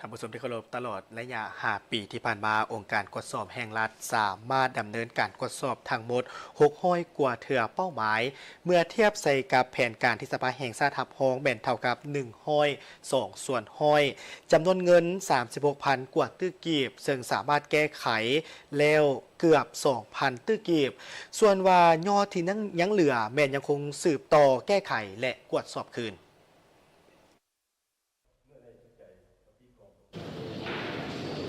ທ່ານຜູ້ຊົມທີ່ເຄົາລົບ, ຕະຫຼອດໄລຍະຫ້າປີທີ່ຜ່ານມາ, ອົງການກວດສອບແຫ່ງລັດສາມາດດຳເນີນການກວດສອບທັງໝົດຫົກຮ້ອຍກວ່າເທື່ອເປົ້າໝາຍ. ເມື່ອທຽບໃສ່ກັບແຜນການທີ່ສະພາແຫ່ງຊາດຮັບຮອງ, ແມ່ນເທົ່າກັບໜຶ່ງຮ້ອຍສອງສ່ວນຮ້ອຍ, ຈຳນວນເງິນສາມສິບຫົກພັນກວ່າຕື້ກີບ, ເຊິ່ງສາມາດແກ້ໄຂແລ້ວເກືອບສອງພັນຕື້ກີບ. ສ່ວນວ່າຍອດທີ່ຍັງ ຍັງເຫຼືອ ແມ່ນຍັງຄົງສືບຕໍ່ແກ້ໄຂ ແລະ ກວດສອບຄືນ.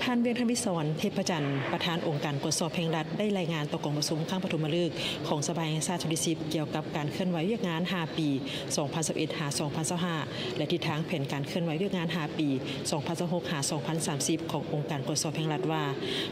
ທ່ານ ວຽງທະວີສອນ ເທບພະຈັນ ປະທານອົງການກວດສອບແຫ່ງລັດ ໄດ້ລາຍງານຕໍ່ກອງປະຊຸມຄັ້ງປະຖົມມະລຶກຂອງສະພາແຫ່ງຊາດຊຸດທີສິບ ກ່ຽວກັບການເຄື່ອນໄຫວວຽກງານຫ້າປີ ສອງພັນຊາວເອັດ ຫາ ສອງພັນຊາວຫ້າ ແລະ ທິດທາງແຜນການເຄື່ອນໄຫວວຽກງານຫ້າປີ ສອງພັນຊາວຫົກ ຫາ ສອງພັນສາມສິບ ຂອງອົງການກວດສອບແຫ່ງລັດວ່າ,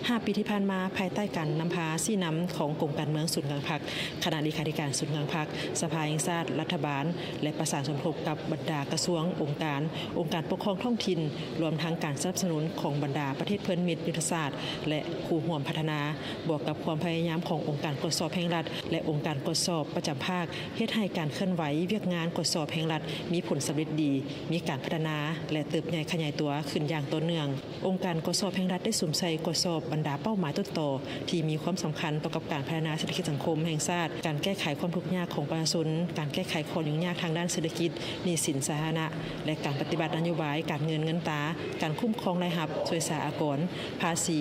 ຫ້າປີທີ່ຜ່ານມາ, ພາຍໃຕ້ການນຳພາຊີ້ນຳຂອງກົມການເມືອງສູນກາງພັກ, ຄະນະເລຂາທິການສູນກາງພັກ, ສະພາແຫ່ງຊາດ, ລັດຖະບານ ແລະ ປະສານສົມທົບກັບບັນດາກະຊວງ, ອົງການ, ອົງການປົກຄອງທ້ອງຖິ່ນ, ລວມທັງການສະໜັບສະໜູນຂອງບັນດາປະເທດເພື່ອນມິດຍຸດທະສາດ ແລະ ຄູ່ຮ່ວມພັດທະນາ, ບວກກັບຄວາມພະຍາຍາມຂອງອົງການກວດສອບແຫ່ງລັດ ແລະ ອົງການກວດສອບປະຈຳພາກ, ເຮັດໃຫ້ການເຄື່ອນໄຫວວຽກງານກວດສອບແຫ່ງລັດມີຜົນສຳເລັດດີ, ມີການພັດທະນາ ແລະ ເຕີບໃຫຍ່ຂະຫຍາຍຕົວຂຶ້ນຢ່າງຕໍ່ເນື່ອງ. ອົງການກວດສອບແຫ່ງລັດໄດ້ສຸມໃສ່ກວດສອບບັນດາເປົ້າໝາຍຕົ້ນຕໍທີ່ມີຄວາມສຳຄັນຕໍ່ກັບການພັດທະນາເສດຖະກິດສັງຄົມແຫ່ງຊາດ, ການແກ້ໄຂຄວາມທຸກຍາກຂອງປະຊາຊົນ, ການແກ້ໄຂຂໍ້ຫຍຸ້ງຍາກທາງດ້ານເສດຖະກິດ, ໜີ້ສິນສາທາລະນະ ແລະ ການປະຕິບັດນະໂຍບາຍການເງິນເງິນຕາ, ການຄຸ້ມຄອງລາຍຮັບ, ສ່ວຍສາອາກອນ, ພາສີ,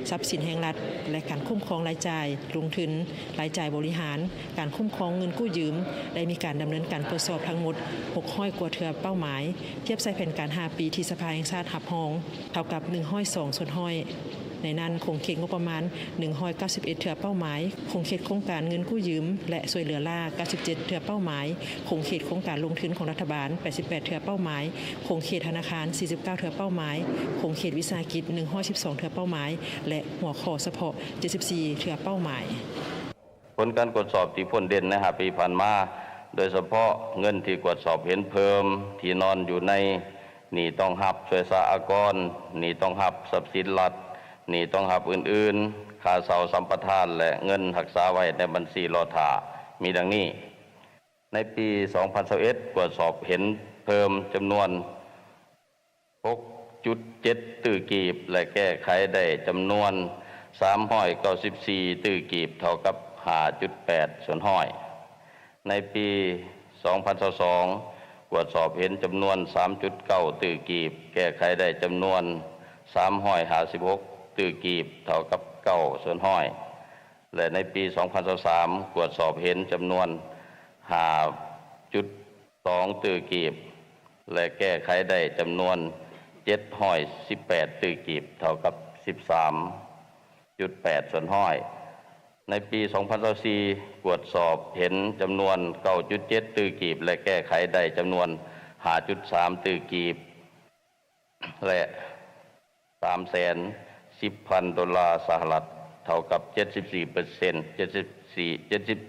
ຊັບສິນແຫ່ງລັດ ແລະ ການຄຸ້ມຄອງລາຍຈ່າຍລົງທຶນ, ລາຍຈ່າຍບໍລິຫານ, ການຄຸ້ມຄອງເງິນກູ້ຢືມ, ໄດ້ມີການດຳເນີນການກວດສອບທັງໝົດຫົກຮ້ອຍກວ່າເທື່ອເປົ້າໝາຍ, ທຽບໃສ່ແຜນການຫ້າປີທີ່ສະພາແຫ່ງຊາດຮັບຮອງ, ເທົ່າກັບໜຶ່ງຮ້ອຍສອງສ່ວນຮ້ອຍ. ໃນນັ້ນ, ຂົງເຂດງົບປະມານໜຶ່ງຮ້ອຍເກົ້າສິບເອັດເທື່ອເປົ້າໝາຍ, ຂົງເຂດໂຄງການເງິນກູ້ຢືມ ແລະ ຊ່ວຍເຫຼືອລ້າເກົ້າສິບເຈັດເທື່ອເປົ້າໝາຍ, ຂົງເຂດໂຄງການລົງທຶນຂອງລັດຖະບານແປດສິບແປດເທື່ອເປົ້າໝາຍ, ຂົງເຂດທະນາຄານສີ່ສິບເກົ້າເທື່ອເປົ້າໝາຍ, ຂົງເຂດວິສາຫະກິດໜຶ່ງຮ້ອຍສິບສອງເທື່ອເປົ້າໝາຍ ແລະ ຫົວຂໍ້ສະເພາະເຈັດສິບສີ່ເທື່ອເປົ້າໝາຍ. ຜົນການກວດສອບທີ່ພົ້ນເດັ່ນໃນຫ້າປີຜ່ານມາ, ໂດຍສະເພາະເງິນທີ່ກວດສອບເຫັນເພີ່ມທີ່ນອນຢູ່ໃນໜີ້ຕ້ອງຮັບສ່ວຍສາອາກອນ, ໜີ້ຕ້ອງຮັບຊັບສິນລັດ, ໜີ້ຕ້ອງຮັບອື່ນໆ, ຄ່າເຊົ່າສຳປະທານ ແລະ ເງິນຮັກສາໄວ້ໃນບັນຊີລໍຖ້າ ມີດັ່ງນີ້. ໃນປີສອງພັນຊາວເອັດ ກວດສອບເຫັນເພີ່ມຈຳນວນ ຫົກຈຸດເຈັດຕື້ກີບ ແລະ ແກ້ໄຂໄດ້ຈຳນວນສາມຮ້ອຍເກົ້າສິບສີ່ຕື້ກີບ ເທົ່າກັບຫ້າຈຸດແປດສ່ວນຮ້ອຍ. ໃນປີສອງພັນຊາວສອງ ກວດສອບເຫັນຈຳນວນສາມຈຸດເກົ້າຕື້ກີບ, ແກ້ໄຂໄດ້ຈຳນວນສາມຮ້ອຍຫ້າສິບຫົກຕື້ກີບ ເທົ່າກັບເກົ້າສ່ວນຮ້ອຍ ແລະ ໃນປີສອງພັນຊາວສາມ ກວດສອບເຫັນຈຳນວນຫ້າຈຸດສອງຕື້ກີບ ແລະ ແກ້ໄຂໄດ້ຈຳນວນເຈັດຮ້ອຍສິບແປດຕື້ກີບ ເທົ່າກັບສິບສາມຈຸດແປດສ່ວນຮ້ອຍ. ໃນປີສອງພັນຊາວສີ່ ກວດສອບເຫັນຈຳນວນເກົ້າຈຸດເຈັດຕື້ກີບ ແລະ ແກ້ໄຂໄດ້ຈຳນວນຫ້າຈຸດສາມຕື້ກີບ ແລະ ສາມແສນສິບພັນໂດລາສະຫະລັດ ເທົ່າກັບເຈັດສິບສີ່ເປີເຊັນ, ເຈັດສິບສີ່ ເຈັດສິບ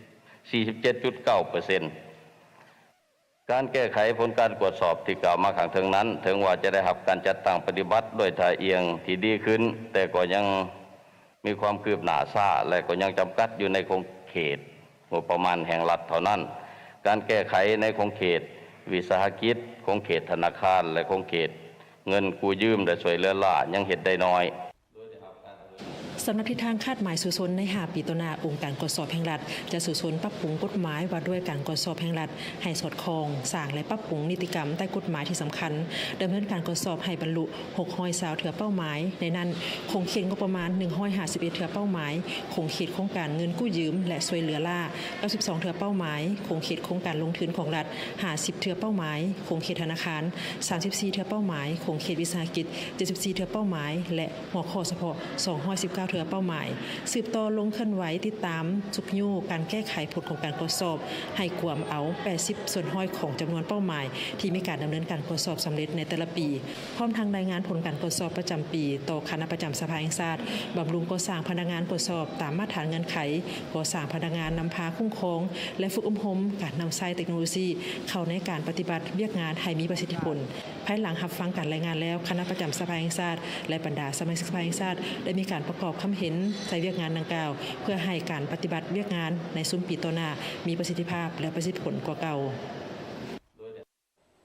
ສີ່ສິບເຈັດຈຸດເກົ້າເປີເຊັນ. ການແກ້ໄຂຜົນການກວດສອບທີ່ກ່າວມາຂ້າງເທິງນັ້ນ, ເຖິງວ່າຈະໄດ້ຮັບການຈັດຕັ້ງປະຕິບັດໂດຍທ່າອ່ຽງທີ່ດີຂຶ້ນ, ແຕ່ກໍຍັງມີຄວາມຄືບໜ້າຊ້າ ແລະ ກໍຍັງຈຳກັດຢູ່ໃນຂົງເຂດງົບປະມານແຫ່ງລັດເທົ່ານັ້ນ. ການແກ້ໄຂໃນຂົງເຂດວິສາຫະກິດ, ຂົງເຂດທະນາຄານ ແລະ ຂົງເຂດເງິນກູ້ຢືມ ແລະ ຊ່ວຍເຫຼືອລ້າ ຍັງເຮັດໄດ້ໜ້ອຍ. ສຳລັບທິດທາງຄາດໝາຍສູ້ຊົນໃນຫ້າປີຕໍ່ໜ້າ, ອົງການກວດສອບແຫ່ງລັດ ຈະສູ້ຊົນປັບປຸງກົດໝາຍວ່າດ້ວຍການກວດສອບແຫ່ງລັດໃຫ້ສອດຄ່ອງ, ສ້າງ ແລະ ປັບປຸງນິຕິກຳໃຕ້ກົດໝາຍທີ່ສຳຄັນ, ດຳເນີນການກວດສອບໃຫ້ບັນລຸຫົກຮ້ອຍຊາວເທື່ອເປົ້າໝາຍ, ໃນນັ້ນ ຂົງເຂດງົບປະມານໜຶ່ງຮ້ອຍຫ້າສິບເອັດເທື່ອເປົ້າໝາຍ, ຂົງເຂດໂຄງການເງິນກູ້ຢືມ ແລະ ຊ່ວຍເຫຼືອລ້າເກົ້າສິບສອງເທື່ອເປົ້າໝາຍ, ຂົງເຂດໂຄງການລົງທຶນຂອງລັດຫ້າສິບເທື່ອເປົ້າໝາຍ, ຂົງເຂດທະນາຄານສາມສິບສີ່ເທື່ອເປົ້າໝາຍ, ຂົງເຂດວິສາຫະກິດເຈັດສິບສີ່ເທື່ອເປົ້າໝາຍ ແລະ ຫົວຂໍ້ສະເພາະສອງຮ້ອຍສິບເກົ້າເທື່ອເປົ້າໝາຍ. ສືບຕໍ່ລົງເຄື່ອນໄຫວຕິດຕາມຊຸກຍູ້ການແກ້ໄຂຜົນຂອງການກວດສອບ ໃຫ້ກວມເອົາແປດສິບສ່ວນຮ້ອຍຂອງຈຳນວນເປົ້າໝາຍທີ່ມີການດຳເນີນການກວດສອບສຳເລັດໃນແຕ່ລະປີ, ພ້ອມທັງລາຍງານຜົນການກວດສອບປະຈຳປີຕໍ່ຄະນະປະຈຳສະພາແຫ່ງຊາດ, ບຳລຸງກໍ່ສ້າງພະນັກງານກວດສອບຕາມມາດຖານເງື່ອນໄຂ, ກໍ່ສ້າງພະນັກງານນຳພາຄຸ້ມຄອງ ແລະ ຝຶກອົບຮົມການນຳໃຊ້ເຕັກໂນໂລຊີເຂົ້າໃນການປະຕິບັດວຽກງານໃຫ້ມີປະສິດທິຜົນ. ພາຍຫຼັງຮັບຟັງການລາຍງານແລ້ວ, ຄະນະປະຈຳສະພາແຫ່ງຊາດ ແລະ ບັນດາສະມາຊິກສະພາແຫ່ງຊາດ ໄດ້ມີການປະກອບຄຳເຫັນໃສ່ວຽກງານດັ່ງກ່າວ ເພື່ອໃຫ້ການປະຕິບັດວຽກງານໃນຊຸມປີຕໍ່ໜ້າມີປະສິດທິພາບ ແລະ ປະສິດທິຜົນກວ່າເກົ່າ.